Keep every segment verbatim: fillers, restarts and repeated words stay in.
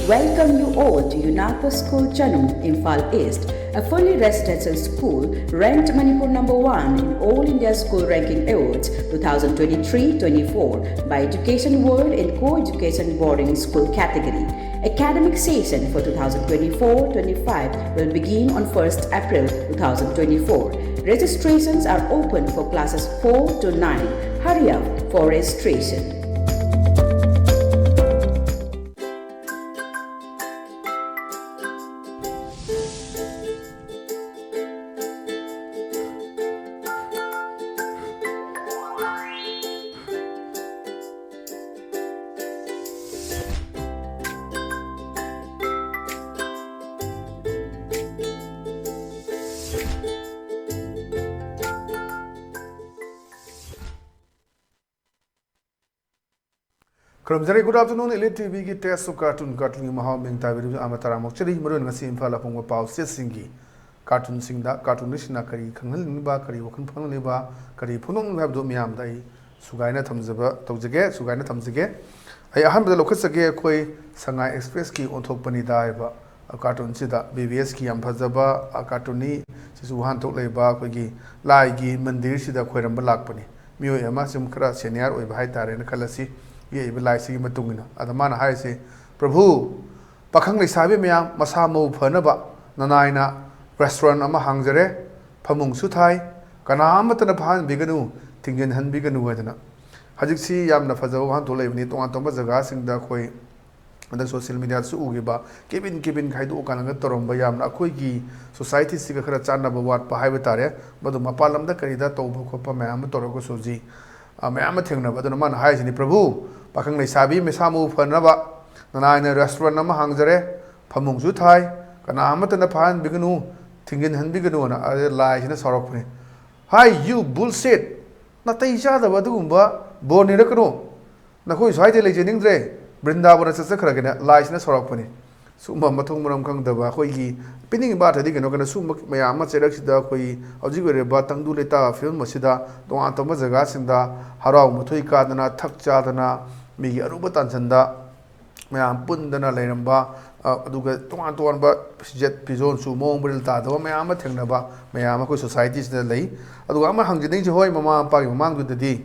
Welcome you all to UNACO School Chanum, Imphal East, a fully residential school ranked Manipur number one in All India School Ranking Awards twenty twenty-three twenty-four by Education World in Co-Education Boarding School category. Academic session for twenty twenty-four twenty-five will begin on first April twenty twenty-four. Registrations are open for classes four to nine. Hurry up for registration. ꯈꯨꯔꯨꯝꯖꯔꯤ꯫ Good afternoon, Elite T ꯚꯤꯒꯤ Taste of Cartoon, ꯀꯥꯔꯇꯨꯟꯒꯤ ꯃꯍꯥꯎ ꯃꯤꯡ ꯇꯥꯕꯤꯔꯤꯕ ꯑꯃ ꯇꯔꯥꯃꯨꯛ ꯆꯔꯤ꯫ ꯃꯔꯨꯑꯣꯏꯅ ꯉꯁꯤ ꯏꯝꯐꯥꯜ ꯑꯄꯨꯡꯕ ꯄꯥꯎꯆꯦꯁꯤꯡꯒꯤ ꯀꯥꯔꯇꯨꯟꯁꯤꯡꯗ ꯀꯥꯔꯇꯨꯟꯁꯤꯡꯅ ꯀꯔꯤ ꯈꯪꯍꯟꯅꯤꯡꯂꯤꯕ, ꯀꯔꯤ ꯋꯥꯈꯜ ꯐꯣꯡꯍꯟꯅꯤꯡꯂꯤꯕ, ꯀꯔꯤ ꯐꯣꯡꯗꯣꯛꯅꯤꯡꯂꯤꯕ ꯍꯥꯏꯕꯗꯨ ꯃꯤꯌꯥꯝꯗ ꯑꯩ ꯁꯨꯒꯥꯏꯅ ꯊꯝꯖꯕ ꯇꯧꯖꯒꯦ, ꯁꯨꯒꯥꯏꯅ ꯊꯝꯖꯒꯦ꯫ ꯑꯩ ꯑꯍꯥꯟꯕꯗ ꯂꯧꯈꯠꯆꯒꯦ, ꯑꯩꯈꯣꯏ ꯁꯉꯥꯏ ꯑꯦꯛꯁꯄ꯭ꯔꯦꯁꯀꯤ ꯑꯣꯟꯊꯣꯛꯄꯅꯤꯗ ꯍꯥꯏꯕ ꯀꯥꯔꯇꯨꯟꯁꯤꯗ꯫ ꯕꯤ ꯕꯤ ꯑꯦꯁꯀꯤ ꯌꯥꯝ ꯐꯖꯕ ꯀꯥꯔꯇꯨꯟꯅꯤ꯫ ꯁꯤꯁꯨ ꯋꯥꯍꯟꯊꯣꯛ ꯂꯩꯕ ꯑꯩꯈꯣꯏꯒꯤ ꯂꯥꯏꯒꯤ ꯃꯟꯗꯤꯔꯁꯤꯗ ꯈꯣꯏꯔꯝꯕ ꯂꯥꯛꯄꯅꯤ꯫ ꯃꯤꯑꯣꯏ ꯑꯃ ꯁꯨꯝ ꯈꯔ ꯁꯦꯅꯤꯌꯔ ꯑꯣꯏꯕ ꯍꯥꯏꯇꯥꯔꯦꯅ ꯈꯜꯂꯁꯤ, ꯌꯦꯛꯏꯕ ꯂꯥꯏꯁꯤꯒꯤ ꯃꯇꯨꯡ ꯏꯟꯅ꯫ ꯑꯗ ꯃꯥꯅ ꯍꯥꯏꯔꯤꯁꯦ, "ꯄ꯭ꯔꯚꯨ, ꯄꯥꯈꯪ ꯂꯩꯁꯥꯕꯤ ꯃꯌꯥꯝ ꯃꯁꯥ ꯃꯎ ꯐꯅꯕ ꯅꯅꯥꯏꯅ ꯔꯦꯁꯇꯨꯔꯦꯟ ꯑꯃ ꯍꯥꯡꯖꯔꯦ, ꯐꯃꯨꯡꯁꯨ ꯊꯥꯏ, ꯀꯅꯥ ꯑꯃꯠꯇꯅ ꯐꯥꯍꯟꯕꯤꯒꯅꯨ, ꯊꯤꯡꯖꯤꯟꯍꯟꯕꯤꯒꯅꯨ" ꯍꯥꯏꯗꯅ꯫ ꯍꯧꯖꯤꯛꯁꯤ ꯌꯥꯝꯅ ꯐꯖꯕ ꯋꯥꯍꯟꯊꯣꯛ ꯂꯩꯕꯅꯤ꯫ ꯇꯣꯉꯥꯟ ꯇꯣꯉꯥꯟꯕ ꯖꯒꯥꯁꯤꯡꯗ ꯑꯩꯈꯣꯏ ꯍꯟꯗꯛ ꯁꯣꯁꯤꯌꯦꯜ ꯃꯤꯗꯤꯌꯥꯗꯁꯨ ꯎꯈꯤꯕ, ꯀꯦꯕꯤꯟ ꯀꯦꯕꯤꯟ ꯈꯥꯏꯗꯣꯛꯑꯀꯥꯟꯗꯒ ꯇꯧꯔꯝꯕ, ꯌꯥꯝꯅ ꯑꯩꯈꯣꯏꯒꯤ ꯁꯣꯁꯥꯏꯇꯤꯁꯤꯒ ꯈꯔ ꯆꯥꯟꯅꯕ ꯋꯥꯠꯄ ꯍꯥꯏꯕ ꯇꯥꯔꯦ꯫ ꯃꯗꯨ ꯃꯄꯥꯟ ꯂꯝꯗ ꯀꯔꯤꯗ ꯇꯧꯕ ꯈꯣꯠꯄ ꯃꯌꯥꯝ ꯑꯃ ꯇꯧꯔꯒꯁꯨ ꯍꯧꯖꯤꯛ, ꯑ, ꯃꯌꯥꯝ ꯑꯃ ꯊꯦꯡꯅꯕ꯫ ꯑꯗꯨꯅ ꯃꯥꯅ ꯍꯥꯏꯔꯤꯁꯤꯅꯤ, "ꯄ꯭ꯔꯚꯨ, ꯄꯥꯈꯪ ꯂꯩꯁꯥꯕꯤ ꯃꯁꯥ ꯃꯎ ꯐꯅꯕ ꯅꯅꯥꯏꯅ ꯔꯦꯁꯇꯨꯔꯦꯟ ꯑꯃ ꯍꯥꯡꯖꯔꯦ, ꯐꯃꯨꯡꯁꯨ ꯊꯥꯏ, ꯀꯅꯥ ꯑꯃꯠꯇꯅ ꯐꯥꯍꯟꯕꯤꯒꯅꯨ, ꯊꯤꯡꯖꯤꯟꯍꯟꯕꯤꯒꯅꯨꯅ", ꯑꯗ ꯂꯥꯏꯁꯤꯅ ꯁꯥꯎꯔꯛꯄꯅꯤ꯫ "ꯍꯥꯏ, you bullshit! ꯅꯥꯇꯩ ꯆꯥꯗꯕ ꯑꯗꯨꯒꯨꯝꯕ ꯕꯣꯔ ꯅꯤꯔꯛꯀꯅꯨ꯫ ꯅꯈꯣꯏ ꯁ꯭ꯋꯥꯏꯗ ꯂꯩꯖꯅꯤꯡꯗ꯭ꯔꯦ, ꯕ꯭ꯔꯤꯟꯗꯥꯕꯟꯗ ꯆꯠꯆꯈ꯭ꯔꯒꯦꯅ" ꯂꯥꯏꯁꯤꯅ ꯁꯥꯎꯔꯛꯄꯅꯤ꯫ ꯁꯨꯝꯕ ꯃꯊꯣꯡ ꯃꯔꯝ ꯈꯪꯗꯕ ꯑꯩꯈꯣꯏꯒꯤ ꯄꯤꯅꯤꯡꯉꯤꯕ ꯑꯥꯔꯊꯗꯤ ꯀꯩꯅꯣ ꯀꯩꯅꯣ, ꯁꯨꯝꯕ ꯃꯌꯥꯝ ꯑꯃ ꯆꯩꯔꯛꯁꯤꯗ ꯑꯩꯈꯣꯏ ꯍꯧꯖꯤꯛ ꯑꯣꯏꯔꯤꯕ ꯇꯪꯗꯨ ꯂꯩꯇꯥꯕ ꯐꯤꯕꯝ ꯑꯁꯤꯗ ꯇꯣꯉꯥꯟ ꯇꯣꯉꯥꯟꯕ ꯖꯒꯥꯁꯤꯡꯗ ꯍꯔꯥꯎ ꯃꯊꯣꯏ ꯀꯥꯗꯅ, ꯊꯛ ꯆꯥꯗꯅ, ꯃꯤꯒꯤ ꯑꯔꯨꯕ ꯇꯥꯟꯖꯟꯗ ꯃꯌꯥꯝ ꯄꯨꯟꯗꯅ ꯂꯩꯔꯝꯕ, ꯑ, ꯑꯗꯨꯒ ꯇꯣꯉꯥꯟ ꯇꯣꯉꯥꯟꯕ ꯐꯤꯖꯦꯠ ꯐꯤꯖꯣꯜꯁꯨ ꯃꯑꯣꯡ ꯃꯔꯤꯜ ꯇꯥꯗꯕ ꯃꯌꯥꯝ ꯑꯃ ꯊꯦꯡꯅꯕ ꯃꯌꯥꯝ ꯑꯩꯈꯣꯏ ꯁꯣꯁꯥꯏꯇꯤꯁꯤꯗ ꯂꯩ꯫ ꯑꯗꯨꯒ ꯑꯃ ꯍꯪꯖꯅꯤꯡꯉꯤꯁꯦ, ꯍꯣꯏ, ꯃꯃꯥ ꯃꯄꯥꯒꯤ ꯃꯃꯥꯡꯗꯨꯗꯗꯤ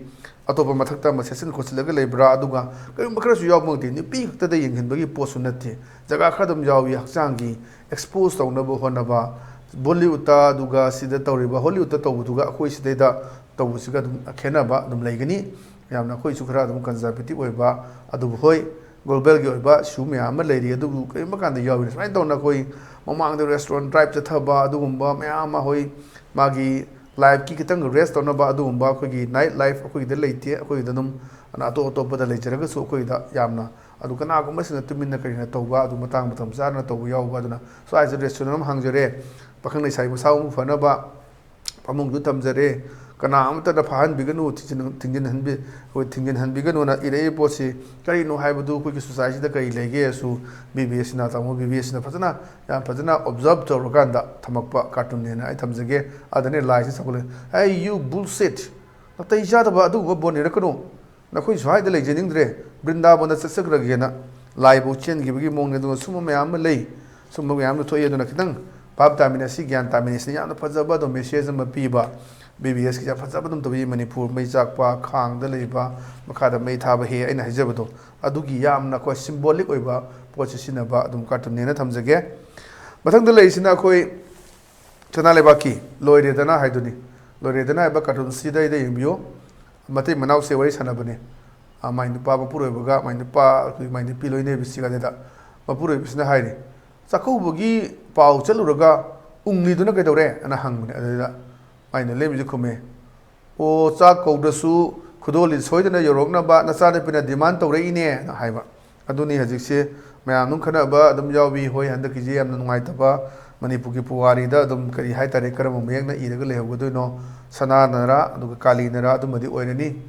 ꯑꯇꯣꯞꯄ ꯃꯊꯛꯇ ꯑꯃ ꯁꯦꯠꯆꯤꯟ ꯈꯣꯠꯆꯤꯜꯂꯒ ꯂꯩꯕ꯭ꯔꯥ? ꯑꯗꯨꯒ ꯀꯔꯤꯒꯨꯝꯕ ꯈꯔꯁꯨ ꯌꯥꯎꯕ ꯉꯝꯗꯦ, ꯅꯨꯄꯤ ꯈꯛꯇꯗ ꯌꯦꯡꯍꯟꯕꯒꯤ ꯄꯣꯠꯁꯨ ꯅꯠꯇꯦ, ꯖꯒꯥ ꯈꯔ ꯑꯗꯨꯝ ꯌꯥꯎꯏ꯫ ꯍꯛꯆꯥꯡꯒꯤ ꯑꯦꯛꯁꯄꯣꯖ ꯇꯧꯅꯕ ꯍꯣꯠꯅꯕ, ꯕꯣꯂꯤꯋꯨꯗꯇ ꯑꯗꯨꯒ ꯁꯤꯗ ꯇꯧꯔꯤꯕ ꯍꯣꯂꯤꯋꯨꯗꯇ ꯇꯧꯕꯗꯨꯒ ꯑꯩꯈꯣꯏ ꯁꯤꯗꯩꯗ ꯇꯧꯕꯁꯤꯒ ꯑꯗꯨꯝ ꯈꯦꯠꯅꯕ ꯑꯗꯨꯝ ꯂꯩꯒꯅꯤ꯫ ꯌꯥꯝꯅ ꯑꯩꯈꯣꯏꯁꯨ ꯈꯔ ꯑꯗꯨꯝ ꯀꯟꯖꯔꯕꯦꯇꯤꯞ ꯑꯣꯏꯕ, ꯑꯗꯨꯕꯨ ꯍꯣꯏ, ꯒ꯭ꯂꯣꯕꯦꯜꯒꯤ ꯑꯣꯏꯕ ꯏꯁꯨ ꯃꯌꯥꯝ ꯑꯃ ꯂꯩꯔꯤ, ꯑꯗꯨꯕꯨ ꯀꯔꯤꯒꯨꯝꯕ ꯀꯥꯟꯗ ꯌꯥꯎꯏ꯫ ꯁꯨꯃꯥꯏꯅ ꯇꯧꯅ ꯑꯩꯈꯣꯏ ꯃꯃꯥꯡꯗ ꯔꯦꯁꯇꯨꯔꯦꯟ ꯗ꯭ꯔꯥꯏꯚ ꯆꯠꯊꯕ, ꯑꯗꯨꯒꯨꯝꯕ ꯃꯌꯥꯝ ꯑꯃ, ꯍꯣꯏ, ꯃꯥꯒꯤ ꯂꯥꯏꯐꯀꯤ ꯈꯤꯇꯪ ꯔꯦꯁ ꯇꯧꯅꯕ ꯑꯗꯨꯒꯨꯝꯕ ꯑꯩꯈꯣꯏꯒꯤ ꯅꯥꯏꯠ ꯂꯥꯏꯐ ꯑꯩꯈꯣꯏꯒꯤꯗ ꯂꯩꯇꯦ꯫ ꯑꯩꯈꯣꯏꯒꯤꯗ ꯑꯗꯨꯝ ꯑꯇꯣꯞ ꯑꯇꯣꯞꯄꯗ ꯂꯩꯖꯔꯒꯁꯨ ꯑꯩꯈꯣꯏꯒꯤꯗ ꯌꯥꯝꯅ, ꯑꯗꯨ ꯀꯅꯥꯒꯨꯝꯕꯁꯤꯡꯅ ꯇꯨꯃꯤꯟꯅ ꯀꯔꯤꯅ ꯇꯧꯕ, ꯑꯗꯨ ꯃꯇꯥꯡ ꯃꯇꯝ ꯆꯥꯅ ꯇꯧꯕ ꯌꯥꯎꯕ꯫ ꯑꯗꯨꯅ ꯁ꯭ꯋꯥꯏꯁꯤꯗ ꯔꯦꯁꯇꯨꯔꯦꯟ ꯑꯃ ꯍꯥꯡꯖꯔꯦ, ꯄꯥꯈꯪ ꯂꯩꯁꯥꯕꯤ ꯃꯁꯥ ꯃꯎ ꯐꯅꯕ ꯐꯃꯨꯡꯗꯨ ꯊꯝꯖꯔꯦ, ꯀꯅꯥ ꯑꯃꯠꯇꯅ ꯐꯥꯍꯟꯕꯤꯒꯅꯨ, ꯊꯤꯡꯖꯤꯟ-, ꯊꯤꯡꯖꯤꯟꯍꯟꯕꯤ-, ꯑꯩꯈꯣꯏ ꯊꯤꯡꯖꯤꯟꯍꯟꯕꯤꯒꯅꯨꯅ ꯏꯔꯛꯏ ꯄꯣꯠꯁꯤ ꯀꯔꯤꯅꯣ ꯍꯥꯏꯕꯗꯨ ꯑꯩꯈꯣꯏꯒꯤ ꯁꯣꯁꯥꯏꯇꯤꯗ ꯀꯔꯤ ꯂꯩꯒꯦꯁꯨ ꯕꯤ ꯕꯤ ꯑꯦꯁꯁꯤꯅ, ꯇꯥꯃꯣ ꯕꯤ ꯕꯤ ꯑꯦꯁꯁꯤꯅ ꯐꯖꯅ, ꯌꯥꯝ ꯐꯖꯅ ꯑꯣꯕꯖꯥꯔꯕ ꯇꯧꯔꯀꯥꯟꯗ ꯊꯝꯃꯛꯄ ꯀꯥꯔꯇꯨꯟꯅꯦꯅ ꯑꯩ ꯊꯝꯖꯒꯦ꯫ ꯑꯗꯨꯅꯦ ꯂꯥꯏꯁꯤ ꯁꯧꯒꯠꯂꯦ, "Hey, you bullshit! ꯅꯥꯇꯩ ꯆꯥꯗꯕ ꯑꯗꯨꯒꯨꯝꯕ ꯕꯣꯟ ꯏꯔꯛꯀꯅꯨ꯫ ꯅꯈꯣꯏ ꯁ꯭ꯋꯥꯏꯗ ꯂꯩꯖꯅꯤꯡꯗ꯭ꯔꯦ, ꯕ꯭ꯔꯤꯟꯗꯥꯕꯟꯗ ꯆꯠꯆꯈ꯭ꯔꯒꯦꯅ ꯂꯥꯏꯕꯨ ꯆꯦꯟꯈꯤꯕꯒꯤ ꯃꯑꯣꯡꯅꯤ"꯫ ꯑꯗꯨꯒ ꯁꯨꯝꯕ ꯃꯌꯥꯝ ꯑꯃ ꯂꯩ, ꯁꯨꯝꯕ ꯃꯌꯥꯝ ꯑꯃ ꯊꯣꯛꯏ꯫ ꯑꯗꯨꯅ ꯈꯤꯇꯪ ꯚꯥꯞ ꯇꯥꯃꯤꯟꯅꯁꯤ, ꯒ꯭ꯌꯥꯟ ꯇꯥꯃꯤꯟꯅꯁꯤ꯫ ꯌꯥꯝꯅ ꯐꯖꯕ ꯑꯗꯨꯝ ꯃꯦꯁꯦꯖ ꯑꯃ ꯄꯤꯕ, ꯕꯤ ꯕꯤ ꯑꯦꯁꯀꯤ ꯌꯥꯝ ꯐꯖꯕ ꯑꯗꯨꯝ ꯇꯧꯕꯤ꯫ ꯃꯅꯤꯄꯨꯔ ꯃꯩ ꯆꯥꯛꯄ, ꯈꯥꯡꯗ ꯂꯩꯕ, ꯃꯈꯥꯗ ꯃꯩ ꯊꯥꯕ ꯍꯦ ꯑꯩꯅ ꯍꯥꯏꯖꯕꯗꯣ, ꯑꯗꯨꯒꯤ ꯌꯥꯝꯅ ꯑꯩꯈꯣꯏ ꯁꯤꯝꯕꯣꯂꯤꯛ ꯑꯣꯏꯕ ꯄꯣꯠꯁꯤ ꯁꯤꯖꯤꯟꯅꯕ ꯑꯗꯨꯝ ꯀꯥꯔꯇꯨꯟꯅꯦꯅ ꯊꯝꯖꯒꯦ꯫ ꯃꯊꯪꯗ ꯂꯩꯔꯤꯁꯤꯅ ꯑꯩꯈꯣꯏ ꯁꯅꯥ ꯂꯩꯕꯥꯛꯀꯤ ꯂꯣꯏꯔꯦꯗꯅ ꯍꯥꯏꯗꯨꯅꯤ꯫ ꯂꯣꯏꯔꯦꯗꯅ ꯍꯥꯏꯕ ꯀꯥꯔꯇꯨꯟꯁꯤꯗꯩꯗ ꯌꯦꯡꯕꯤꯌꯨ꯫ ꯃꯇꯩ ꯃꯅꯥꯎꯁꯦ ꯋꯥꯔꯤ ꯁꯥꯟꯅꯕꯅꯦ꯫ ꯑ, ꯃꯥꯏ ꯅꯨꯄꯥ ꯃꯄꯨꯔꯣꯏꯕꯒ ꯃꯥꯏ ꯅꯨꯄꯥ, ꯑꯩꯈꯣꯏ ꯃꯥꯏ ꯅꯨꯄꯤ ꯂꯣꯏꯅꯕꯁꯤꯒ꯫ ꯑꯗꯨꯗ ꯃꯄꯨꯔꯣꯏꯕꯁꯤꯅ ꯍꯥꯏꯔꯤ, "ꯆꯥꯛꯀꯧꯕꯒꯤ ꯄꯥꯎ ꯆꯠꯂꯨꯔꯒ ꯎꯪꯂꯤꯗꯨꯅ ꯀꯩꯗꯧꯔꯦ?" ꯑꯅ ꯍꯪꯕꯅꯦ꯫ ꯑꯗꯨꯗ ꯃꯥꯏ ꯅꯨꯂꯦꯝꯕꯤꯁꯤ ꯈꯨꯝꯃꯦ, "ꯑꯣ, ꯆꯥꯛ ꯀꯧꯗ꯭ꯔꯁꯨ ꯈꯨꯗꯣꯜꯂꯤ ꯁꯣꯏꯗꯅ ꯌꯧꯔꯛꯅꯕ ꯅꯆꯥꯅꯨꯄꯤꯅ ꯗꯤꯃꯥꯟ ꯇꯧꯔꯛꯏꯅꯦꯅ" ꯍꯥꯏꯕ꯫ ꯑꯗꯨꯅꯤ ꯍꯧꯖꯤꯛꯁꯦ ꯃꯌꯥꯝ ꯑꯗꯨꯝ ꯈꯟꯅꯕ ꯑꯗꯨꯝ ꯌꯥꯎꯏ꯫ ꯍꯣꯏ, ꯍꯟꯗꯛꯀꯤꯁꯦ ꯌꯥꯝꯅ ꯅꯨꯡꯉꯥꯏꯇꯕ, ꯃꯅꯤꯄꯨꯔꯒꯤ ꯄꯨꯋꯥꯔꯤꯗ ꯑꯗꯨꯝ ꯀꯔꯤ ꯍꯥꯏꯇꯥꯔꯦ, ꯀꯔꯝꯕ ꯃꯌꯦꯛꯅ ꯏꯔꯒ ꯂꯩꯍꯧꯒꯗꯣꯏꯅꯣ, ꯁꯅꯥꯅꯔꯥ ꯑꯗꯨꯒ ꯀꯥꯂꯤꯅꯔꯥ ꯑꯗꯨꯝꯕꯗꯤ ꯑꯣꯏꯔꯅꯤ꯫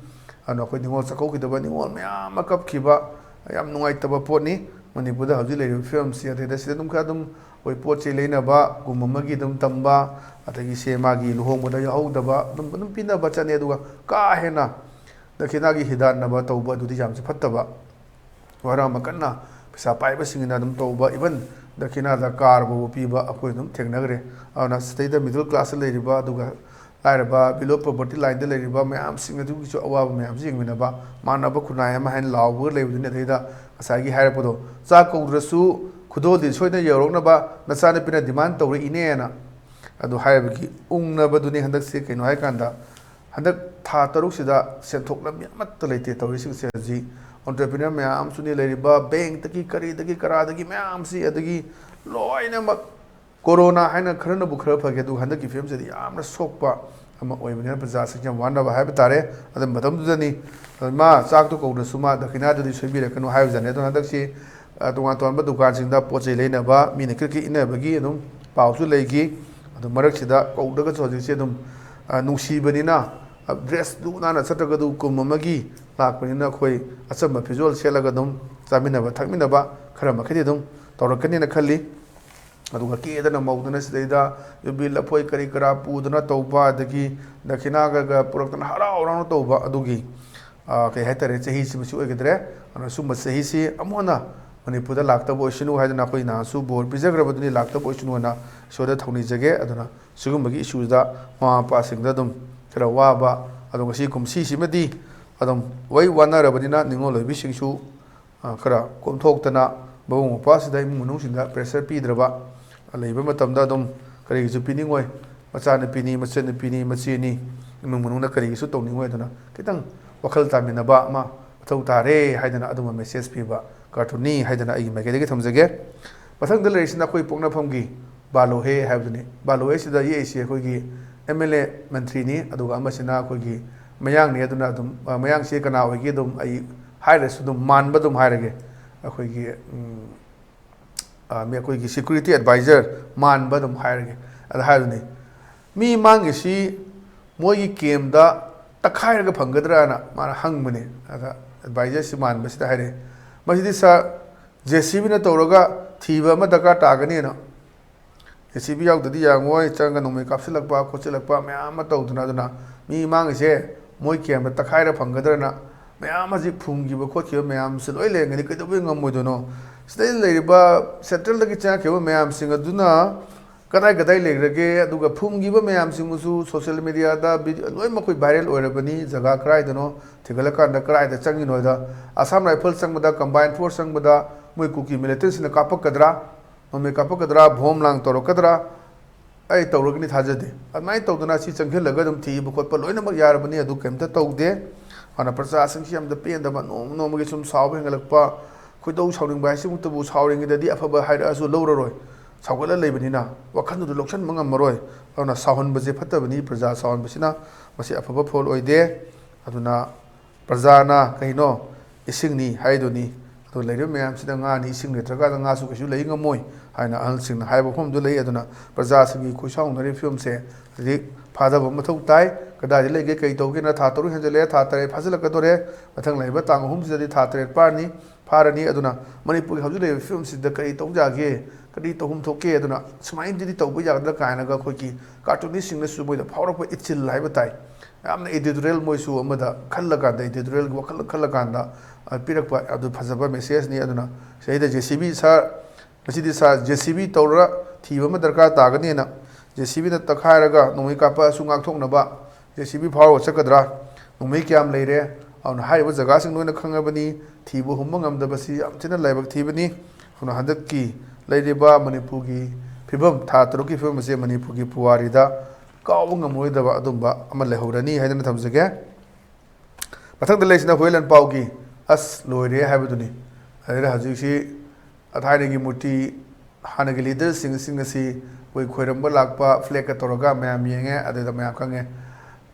ꯑꯗꯨꯅ ꯑꯩꯈꯣꯏ ꯅꯤꯉꯣꯜ ꯆꯥꯛꯀꯧꯈꯤꯗꯕ, ꯅꯤꯉꯣꯜ ꯃꯌꯥꯝ ꯑꯃ ꯀꯞꯈꯤꯕ, ꯌꯥꯝ ꯅꯨꯡꯉꯥꯏꯇꯕ ꯄꯣꯠꯅꯤ꯫ ꯃꯅꯤꯄꯨꯔꯗ ꯍꯧꯖꯤꯛ ꯂꯩꯔꯤꯕ ꯐꯤꯕꯝꯁꯤ, ꯑꯗꯩꯗ ꯁꯤꯗ ꯑꯗꯨꯝ ꯈꯔ ꯑꯗꯨꯝ ꯑꯩꯈꯣꯏ ꯄꯣꯠ ꯆꯩ ꯂꯩꯅꯕ ꯒꯨꯝ ꯑꯃꯒꯤ ꯑꯗꯨꯝ ꯇꯝꯕ, ꯑꯗꯒꯤ ꯁꯦ ꯃꯥꯒꯤ ꯂꯨꯍꯣꯡꯕꯗ ꯌꯥꯎꯍꯧꯗꯕ ꯑꯗꯨꯝ, ꯑꯗꯨꯝ ꯄꯤꯅꯕ ꯆꯠꯅꯩ꯫ ꯑꯗꯨꯒ ꯀꯥ ꯍꯦꯟꯅ ꯗꯈꯤꯅꯥꯒꯤ ꯍꯤꯗꯥꯟꯅꯕ ꯇꯧꯕ ꯑꯗꯨꯗꯤ ꯌꯥꯝꯁꯨ ꯐꯠꯇꯕ꯫ ꯋꯥꯔ ꯑꯃ ꯀꯟꯅ ꯄꯩꯁꯥ ꯄꯥꯏꯕꯁꯤꯡꯅ ꯑꯗꯨꯝ ꯇꯧꯕ, even ꯗꯈꯤꯅꯥꯗ ꯀꯥꯔ ꯐꯥꯎꯕ ꯄꯤꯕ ꯑꯩꯈꯣꯏ ꯑꯗꯨꯝ ꯊꯦꯡꯅꯈ꯭ꯔꯦ꯫ ꯑꯗꯨꯅ ꯁꯤꯗꯩꯗ middle classꯇ ꯂꯩꯔꯤꯕ, ꯑꯗꯨꯒ ꯂꯥꯏꯔꯕ, below poverty lineꯗ ꯂꯩꯔꯤꯕ ꯃꯌꯥꯝꯁꯤꯡ ꯑꯗꯨꯒꯤꯁꯨ ꯑꯋꯥꯕ ꯃꯌꯥꯝꯁꯤ ꯌꯦꯡꯃꯤꯟꯅꯕ, ꯃꯥꯟꯅꯕ ꯈꯨꯟꯅꯥꯏ ꯑꯃ ꯍꯥꯏꯅ ꯂꯥꯎꯕꯒ ꯂꯩꯕꯗꯨꯅꯤ꯫ ꯑꯗꯩꯗ ꯉꯁꯥꯏꯒꯤ ꯍꯥꯏꯔꯛꯄꯗꯣ, ꯆꯥꯛ ꯀꯧꯗ꯭ꯔꯁꯨ ꯈꯨꯗꯣꯜꯗꯤ ꯁꯣꯏꯗꯅ ꯌꯧꯔꯛꯅꯕ ꯅꯆꯥꯅꯨꯄꯤꯅ demand ꯇꯧꯔꯛꯏꯅꯦꯅ ꯑꯗꯨ ꯍꯥꯏꯕꯒꯤ ꯎꯪꯅꯕꯗꯨꯅꯤ ꯍꯟꯗꯛꯁꯦ꯫ ꯀꯩꯅꯣ ꯍꯥꯏꯀꯥꯟꯗ, ꯍꯟꯗꯛ ꯊꯥ ꯇꯔꯨꯛꯁꯤꯗ ꯁꯦꯟꯊꯣꯛ ꯂꯝꯕꯤ ꯑꯃꯠꯇ ꯂꯩꯇꯦ ꯇꯧꯔꯤꯁꯤꯡꯁꯦ꯫ ꯍꯧꯖꯤꯛ entrepreneur ꯃꯌꯥꯝꯁꯨꯅꯤ ꯂꯩꯔꯤꯕ, bankꯇꯒꯤ ꯀꯔꯤꯗꯒꯤ ꯀꯔꯥꯗꯒꯤ ꯃꯌꯥꯝꯁꯤ, ꯑꯗꯒꯤ ꯂꯣꯏꯅꯃꯛ ꯀꯣꯔꯣꯅꯥ ꯍꯥꯏꯅ ꯈꯔꯅꯕꯨ ꯈꯔ ꯐꯒꯦ, ꯑꯗꯨꯒ ꯍꯟꯗꯛꯀꯤ ꯐꯤꯕꯝꯁꯤꯗꯤ ꯌꯥꯝꯅ ꯁꯣꯛꯄ ꯑꯃ ꯑꯣꯏꯕꯅꯤꯅ ꯄ꯭ꯔꯖꯥꯁꯤꯡꯁꯦ ꯌꯥꯝ ꯋꯥꯅꯕ ꯍꯥꯏꯕ ꯇꯥꯔꯦ꯫ ꯑꯗꯨ ꯃꯇꯝꯗꯨꯗꯅꯤ, ꯃꯥ ꯆꯥꯛꯇꯣ ꯀꯧꯗ꯭ꯔꯁꯨ ꯃꯥ ꯗꯈꯤꯅꯥꯗꯨꯗꯤ ꯁꯣꯏꯕꯤꯔꯛꯀꯅꯨ ꯍꯥꯏꯕꯖꯥꯠꯅꯤ꯫ ꯑꯗꯨꯅ ꯍꯟꯗꯛꯁꯤ, ꯑ, ꯇꯣꯉꯥꯟ ꯇꯣꯉꯥꯟꯕ ꯗꯨꯀꯥꯟꯁꯤꯡꯗ ꯄꯣꯠ ꯆꯩ ꯂꯩꯅꯕ, ꯃꯤꯅ ꯀ꯭ꯔꯤꯛ ꯀ꯭ꯔꯤꯛ ꯏꯟꯅꯕꯒꯤ ꯑꯗꯨꯝ ꯄꯥꯎꯁꯨ ꯂꯩꯈꯤ꯫ ꯑꯗꯨ ꯃꯔꯛꯁꯤꯗ ꯀꯧꯗ꯭ꯔꯒꯁꯨ ꯍꯧꯖꯤꯛꯁꯦ ꯑꯗꯨꯝ, ꯑ, ꯅꯨꯡꯁꯤꯕꯅꯤꯅ, ꯑ, dress ꯂꯨ ꯅꯥꯟꯅ ꯆꯠꯇ꯭ꯔꯒꯗꯨ ꯀꯨꯝ ꯑꯃꯒꯤ ꯂꯥꯛꯄꯅꯤꯅ ꯑꯩꯈꯣꯏ ꯑꯆꯝꯕ ꯐꯤꯖꯣꯜ ꯁꯦꯠꯂꯒ ꯑꯗꯨꯝ ꯆꯥꯃꯤꯟꯅꯕ ꯊꯛꯃꯤꯟꯅꯕ ꯈꯔ ꯃꯈꯩꯗꯤ ꯑꯗꯨꯝ ꯇꯧꯔꯛꯀꯅꯤꯅ ꯈꯜꯂꯤ꯫ ꯑꯗꯨꯒ ꯀꯦꯗꯅ ꯃꯧꯗꯅ ꯁꯤꯗꯩꯗ ꯌꯨꯕꯤ ꯂꯐꯣꯏ ꯀꯔꯤ ꯀꯔꯥ ꯄꯨꯗꯅ ꯇꯧꯕ, ꯑꯗꯒꯤ ꯗꯈꯤꯅꯥꯒ ꯄꯨꯔꯛꯇꯅ ꯍꯔꯥꯎ ꯍꯔꯥꯎꯅ ꯇꯧꯕ ꯑꯗꯨꯒꯤ, ꯑ, ꯀꯩ ꯍꯥꯏꯇꯥꯔꯦ, ꯆꯍꯤꯁꯤꯃꯁꯨ ꯑꯣꯏꯒꯗ꯭ꯔꯦ꯫ ꯑꯗꯨꯅ ꯁꯨꯝꯕ ꯆꯍꯤꯁꯤ ꯑꯃꯨꯛ ꯍꯟꯅ ꯃꯅꯤꯄꯨꯔꯗ ꯂꯥꯛꯇꯕ ꯑꯣꯏꯁꯅꯨ ꯍꯥꯏꯗꯅ ꯑꯩꯈꯣꯏ ꯅꯍꯥꯟꯁꯨ ꯕꯣꯔ ꯄꯤꯖꯈ꯭ꯔꯕꯗꯨꯅꯤ, ꯂꯥꯛꯇꯕ ꯑꯣꯏꯁꯅꯨ ꯍꯥꯏꯅ ꯏꯁꯣꯔꯗ ꯊꯧꯅꯤꯖꯒꯦ꯫ ꯑꯗꯨꯅ ꯁꯤꯒꯨꯝꯕꯒꯤ issueꯗ ꯃꯃꯥ ꯃꯄꯥꯁꯤꯡꯗ ꯑꯗꯨꯝ ꯈꯔ ꯋꯥꯕ, ꯑꯗꯣ ꯉꯁꯤ ꯀꯨꯝꯁꯤꯁꯤꯃꯗꯤ ꯑꯗꯨꯝ ꯂꯣꯏ ꯋꯥꯅꯔꯕꯅꯤꯅ ꯅꯤꯡꯉꯣꯜ ꯑꯣꯏꯕꯤꯁꯤꯡꯁꯨ ꯑ, ꯈꯔ ꯀꯣꯝꯊꯣꯛꯇꯅ ꯃꯕꯨꯡ ꯃꯧꯄ꯭ꯋꯥꯁꯤꯗ ꯏꯃꯨꯡ ꯃꯅꯨꯡꯁꯤꯡꯗ pressure ꯄꯤꯗ꯭ꯔꯕ ꯂꯩꯕ ꯃꯇꯝꯗ ꯑꯗꯨꯝ ꯀꯔꯤꯒꯤꯁꯨ ꯄꯤꯅꯤꯡꯉꯣꯏ꯫ ꯃꯆꯥꯅꯨꯄꯤꯅꯤ, ꯃꯆꯟꯅꯨꯄꯤꯅꯤ, ꯃꯆꯦꯅꯤ, ꯏꯃꯨꯡ ꯃꯅꯨꯡꯅ ꯀꯔꯤꯒꯤꯁꯨ ꯇꯧꯅꯤꯡꯉꯣꯏ꯫ ꯑꯗꯨꯅ ꯈꯤꯇꯪ ꯋꯥꯈꯜ ꯇꯥꯃꯤꯟꯅꯕ ꯑꯃ ꯃꯊꯧ ꯇꯥꯔꯦ ꯍꯥꯏꯗꯅ ꯑꯗꯨꯝꯕ message ꯄꯤꯕ cartoonꯅꯤ ꯍꯥꯏꯗꯅ ꯑꯩꯒꯤ ꯃꯥꯏꯀꯩꯗꯒꯤ ꯊꯝꯖꯒꯦ꯫ ꯃꯊꯪꯗ ꯂꯩꯔꯤꯁꯤꯅ ꯑꯩꯈꯣꯏ ꯄꯣꯛꯅꯐꯝꯒꯤ ꯕꯥꯂꯣꯍꯦ ꯍꯥꯏꯕꯗꯨꯅꯤ꯫ ꯕꯥꯂꯣꯍꯦꯁꯤꯗ ꯌꯦꯛꯏꯁꯤ ꯑꯩꯈꯣꯏꯒꯤ MLA ꯃꯟꯇ꯭ꯔꯤꯅꯤ, ꯑꯗꯨꯒ ꯑꯃꯁꯤꯅ ꯑꯩꯈꯣꯏꯒꯤ ꯃꯌꯥꯡꯅꯤ꯫ ꯑꯗꯨꯅ ꯑꯗꯨꯝ, ꯑ, ꯃꯌꯥꯡꯁꯤ ꯀꯅꯥ ꯑꯣꯏꯒꯦ ꯑꯗꯨꯝ ꯑꯩ ꯍꯥꯏꯔꯁꯨ ꯑꯗꯨꯝ ꯃꯥꯟꯕ ꯑꯗꯨꯝ ꯍꯥꯏꯔꯒꯦ꯫ ꯑꯩꯈꯣꯏꯒꯤ, ꯎꯝ, ꯑ, ꯃꯤ, ꯑꯩꯈꯣꯏꯒꯤ security advisor ꯃꯥꯟꯕ ꯑꯗꯨꯝ ꯍꯥꯏꯔꯒꯦ꯫ ꯑꯗ ꯍꯥꯏꯕꯅꯤ, ꯃꯤ ꯃꯥꯡꯉꯤꯁꯤ ꯃꯣꯏꯒꯤ campꯇ ꯇꯛꯈꯥꯏꯔꯒ ꯐꯪꯒꯗ꯭ꯔꯥꯅ ꯃꯥꯅ ꯍꯪꯕꯅꯦ꯫ ꯑꯗ advisorꯁꯤ ꯃꯥꯟꯕꯁꯤꯗ ꯍꯥꯏꯔꯛꯑꯦ, "ꯃꯁꯤꯗꯤ sir, JCBꯅ ꯇꯧꯔꯒ ꯊꯤꯕ ꯑꯃ ꯗꯔꯀꯥꯔ ꯇꯥꯒꯅꯤꯅ꯫ JCB ꯌꯥꯎꯗꯗꯤ ꯌꯥꯔꯝꯃꯣꯏ, ꯆꯪꯉꯒ ꯅꯣꯡꯃꯩ ꯀꯥꯞꯁꯤꯜꯂꯛꯄ ꯈꯣꯠꯆꯤꯜꯂꯛꯄ ꯃꯌꯥꯝ ꯑꯃ ꯇꯧꯗꯅ, ꯑꯗꯨꯅ ꯃꯤ ꯃꯥꯡꯉꯤꯁꯦ ꯃꯣꯏ campꯇ ꯇꯛꯈꯥꯏꯔ ꯐꯪꯒꯗ꯭ꯔꯅ ꯃꯌꯥꯝ ꯍꯧꯖꯤꯛ ꯐꯨꯝꯈꯤꯕ ꯈꯣꯠꯈꯤꯕ ꯃꯌꯥꯝꯁꯦ ꯂꯣꯏ ꯂꯩꯔꯝꯒꯅꯤ, ꯀꯩꯗꯧꯕꯩ ꯉꯝꯃꯣꯏꯗꯣꯏꯅꯣ? ꯁꯤꯗꯩ ꯂꯩꯔꯤꯕ ꯁꯦꯟꯇ꯭ꯔꯦꯜꯗꯒꯤ ꯆꯪꯉꯛꯈꯤꯕ ꯃꯌꯥꯝꯁꯤꯡ ꯑꯗꯨꯅ ꯀꯗꯥꯏ ꯀꯗꯥꯏ ꯂꯩꯈ꯭ꯔꯒꯦ? ꯑꯗꯨꯒ ꯐꯨꯝꯈꯤꯕ ꯃꯌꯥꯝꯁꯤꯡꯕꯨꯁꯨ ꯁꯣꯁꯤꯌꯦꯜ ꯃꯦꯗꯤꯌꯥꯗ ꯚꯤꯗꯤꯑꯣ ꯂꯣꯏꯅꯃꯛ ꯑꯩꯈꯣꯏ ꯚꯥꯏꯔꯦꯜ ꯑꯣꯏꯔꯕꯅꯤ꯫ ꯖꯒꯥ ꯀꯗꯥꯏꯗꯅꯣ, ꯊꯤꯒꯠꯂꯀꯥꯟꯗ ꯀꯗꯥꯏꯗ ꯆꯪꯉꯤꯅꯣ ꯍꯥꯏꯗ, ꯑꯁꯥꯝ ꯔꯥꯏꯐꯜ ꯆꯪꯕꯗ, ꯀꯝꯕꯥꯏꯟ ꯐꯣꯔꯁ ꯆꯪꯕꯗ ꯃꯣꯏ ꯀꯨꯀꯤ ꯃꯤꯂꯤꯇꯦꯟꯁꯤꯡꯅ ꯀꯥꯞꯄꯛꯀꯗ꯭ꯔꯥ, ꯅꯣꯡꯃꯩ ꯀꯥꯞꯄꯛꯀꯗ꯭ꯔꯥ, ꯕꯣꯝ ꯂꯥꯡ ꯇꯧꯔꯛꯀꯗ꯭ꯔꯥ? ꯑꯩ ꯇꯧꯔꯒꯅꯤ ꯊꯥꯖꯗꯦ꯫ ꯑꯗꯨꯃꯥꯏꯅ ꯇꯧꯗꯅ ꯁꯤ ꯆꯪꯁꯤꯜꯂꯒ ꯑꯗꯨꯝ ꯊꯤꯕ ꯈꯣꯠꯄ ꯂꯣꯏꯅꯃꯛ ꯌꯥꯔꯕꯅꯤ, ꯑꯗꯨ ꯀꯩꯝꯇ ꯇꯧꯗꯦ꯫ ꯑꯗꯨꯅ ꯄ꯭ꯔꯖꯥꯁꯤꯡꯁꯤ ꯌꯥꯝꯅ ꯄꯦꯟꯗꯕ, ꯅꯣꯡꯃ ꯅꯣꯡꯃꯒꯤ ꯁꯨꯝ ꯁꯥꯎꯕ ꯍꯦꯟꯒꯠꯂꯛꯄ, ꯈꯣꯏꯗꯧ ꯁꯥꯎꯅꯤꯡꯕ ꯍꯥꯏꯁꯤꯃꯛꯇꯕꯨ ꯁꯥꯎꯔꯤꯉꯩꯗꯗꯤ ꯑꯐꯕ ꯍꯥꯏꯔꯛꯑꯁꯨ ꯂꯧꯔꯔꯣꯏ, ꯁꯥꯎꯒꯠꯂ ꯂꯩꯕꯅꯤꯅ ꯋꯥꯈꯜꯗꯨꯗ ꯂꯧꯁꯟꯕ ꯉꯝꯃꯔꯣꯏ꯫ ꯑꯗꯨꯅ ꯁꯥꯎꯍꯟꯕꯁꯦ ꯐꯠꯇꯕꯅꯤ, ꯄ꯭ꯔꯖꯥ ꯁꯥꯎꯍꯟꯕꯁꯤꯅ ꯃꯁꯤ ꯑꯐꯕ ꯐꯣꯜ ꯑꯣꯏꯗꯦ꯫ ꯑꯗꯨꯅ ꯄ꯭ꯔꯖꯥꯅ ꯀꯩꯅꯣ? ꯏꯁꯤꯡꯅꯤ ꯍꯥꯏꯗꯨꯅꯤ꯫ ꯑꯗꯣ ꯂꯩꯔꯤꯕ ꯃꯌꯥꯝꯁꯤꯗ ꯉꯥꯅꯤ, ꯏꯁꯤꯡ ꯂꯩꯇ꯭ꯔꯀꯥꯟꯗ ꯉꯥꯁꯨ ꯀꯩꯁꯨ ꯂꯩ ꯉꯝꯃꯣꯏ ꯍꯥꯏꯅ ꯑꯍꯜꯁꯤꯡꯅ ꯍꯥꯏꯕ ꯃꯐꯝꯗꯨ ꯂꯩ꯫ ꯑꯗꯨꯅ ꯄ꯭ꯔꯖꯥꯁꯤꯡꯒꯤ ꯈꯣꯏꯁꯥꯎꯅꯔꯤꯕ ꯐꯤꯕꯝꯁꯦ ꯍꯧꯖꯤꯛ ꯐꯥꯊꯕ ꯃꯊꯧ ꯇꯥꯏ꯫ ꯀꯗꯥꯏꯗ ꯂꯩꯒꯦ, ꯀꯩ ꯇꯧꯒꯦꯅ ꯊꯥ ꯇꯔꯨꯛ ꯍꯦꯟꯖꯜꯂꯛꯑꯦ, ꯊꯥ ꯇꯔꯦꯠ ꯐꯥꯖꯤꯜꯂꯛꯀꯗꯣꯔꯦ꯫ ꯃꯊꯪ ꯂꯩꯔꯤꯕ ꯇꯥꯡ ꯑꯍꯨꯝꯁꯤꯗꯗꯤ ꯊꯥ ꯇꯔꯦꯠ ꯐꯥꯔꯅꯤ, ꯐꯥꯔꯅꯤ꯫ ꯑꯗꯨꯅ ꯃꯅꯤꯄꯨꯔꯒꯤ ꯍꯧꯖꯤꯛ ꯂꯩꯔꯤꯕ ꯐꯤꯕꯝꯁꯤꯗ ꯀꯔꯤ ꯇꯧꯕ ꯌꯥꯒꯦ, ꯀꯔꯤ ꯇꯧꯐꯝ ꯊꯣꯛꯀꯦ, ꯑꯗꯨꯅ ꯁꯨꯃꯥꯏꯅꯗꯤ ꯇꯧꯕ ꯌꯥꯒꯗ꯭ꯔꯥ ꯀꯥꯏꯅꯒ ꯑꯩꯈꯣꯏꯒꯤ ꯀꯥꯔꯇꯨꯅꯤꯁꯁꯤꯡꯅꯁꯨ ꯃꯣꯏꯗ ꯐꯥꯎꯔꯛꯄ ꯏꯊꯤꯜ ꯍꯥꯏꯕ ꯇꯥꯏ꯫ ꯌꯥꯝꯅ ꯏꯗꯤꯇꯣꯔꯤꯌꯦꯜ ꯃꯣꯏꯁꯨ ꯑꯃꯗ ꯈꯜꯂꯀꯥꯟꯗ, ꯏꯗꯤꯇꯣꯔꯤꯌꯦꯜꯒꯤ ꯋꯥꯈꯜ ꯈꯜꯂꯀꯥꯟꯗ, ꯑ, ꯄꯤꯔꯛꯄ ꯑꯗꯨ ꯐꯖꯕ ꯃꯦꯁꯦꯖꯅꯤ꯫ ꯑꯗꯨꯅ ꯁꯤꯗꯩꯗ ꯖꯦ ꯁꯤ ꯕꯤ ꯁꯥꯔ, ꯉꯁꯤꯗꯤ ꯁꯥꯔ ꯖꯦ ꯁꯤ ꯕꯤ ꯇꯧꯔ ꯊꯤꯕ ꯑꯃ ꯗꯔꯀꯥꯔ ꯇꯥꯒꯅꯤꯅ ꯖꯦ ꯁꯤ ꯕꯤꯅ ꯇꯛꯈꯥꯏꯔꯒ ꯅꯣꯡꯃꯩ ꯀꯥꯞꯄꯛꯑꯁꯨ ꯉꯥꯛꯊꯣꯛꯅꯕ ꯖꯦ ꯁꯤ ꯕꯤ ꯐꯥꯎꯔꯒ ꯆꯠꯀꯗ꯭ꯔꯥ? ꯅꯣꯡꯃꯩ ꯀꯌꯥꯝ ꯂꯩꯔꯦ? ꯑꯗꯨꯅ ꯍꯥꯏꯔꯤꯕ ꯖꯒꯥꯁꯤꯡ ꯂꯣꯏꯅ ꯈꯪꯉꯕꯅꯤ꯫ ꯊꯤꯕ ꯍꯨꯝꯕ ꯉꯝꯗꯕꯁꯤ ꯌꯥꯝ ꯊꯤꯅ ꯂꯥꯏꯕꯛ ꯊꯤꯕꯅꯤ꯫ ꯑꯗꯨꯅ ꯍꯟꯗꯛꯀꯤ ꯂꯩꯔꯤꯕ ꯃꯅꯤꯄꯨꯔꯒꯤ ꯐꯤꯕꯝ, ꯊꯥ ꯇꯔꯨꯛꯀꯤ ꯐꯤꯕꯝ ꯑꯁꯦ ꯃꯅꯤꯄꯨꯔꯒꯤ ꯄꯨꯋꯥꯔꯤꯗ ꯀꯥꯎꯕ ꯉꯝꯃꯔꯣꯏꯗꯕ ꯑꯗꯨꯝꯕ ꯑꯃ ꯂꯩꯍꯧꯔꯅꯤ ꯍꯥꯏꯗꯅ ꯊꯝꯖꯒꯦ꯫ ꯃꯊꯪꯗ ꯂꯩꯁꯤꯅ ꯍꯨꯏꯌꯦꯟ ꯂꯥꯟꯄꯥꯎꯒꯤ "ꯑꯁ ꯂꯣꯏꯔꯦ" ꯍꯥꯏꯕꯗꯨꯅꯤ꯫ ꯑꯗꯨꯗ ꯍꯧꯖꯤꯛꯁꯤ ꯊꯥꯏꯅꯒꯤ ꯃꯨꯔꯇꯤ, ꯍꯥꯟꯅꯒꯤ ꯂꯤꯗꯔꯁꯤꯡꯁꯤꯡ ꯑꯁꯤ ꯑꯩꯈꯣꯏ ꯈꯣꯏꯔꯝꯕ ꯂꯥꯛꯄ, ꯐ꯭ꯂꯦꯛꯀ ꯇꯧꯔꯒ ꯃꯌꯥꯝ ꯌꯦꯡꯉꯦ꯫ ꯑꯗꯨꯗ ꯃꯌꯥꯝ ꯈꯪꯉꯦ,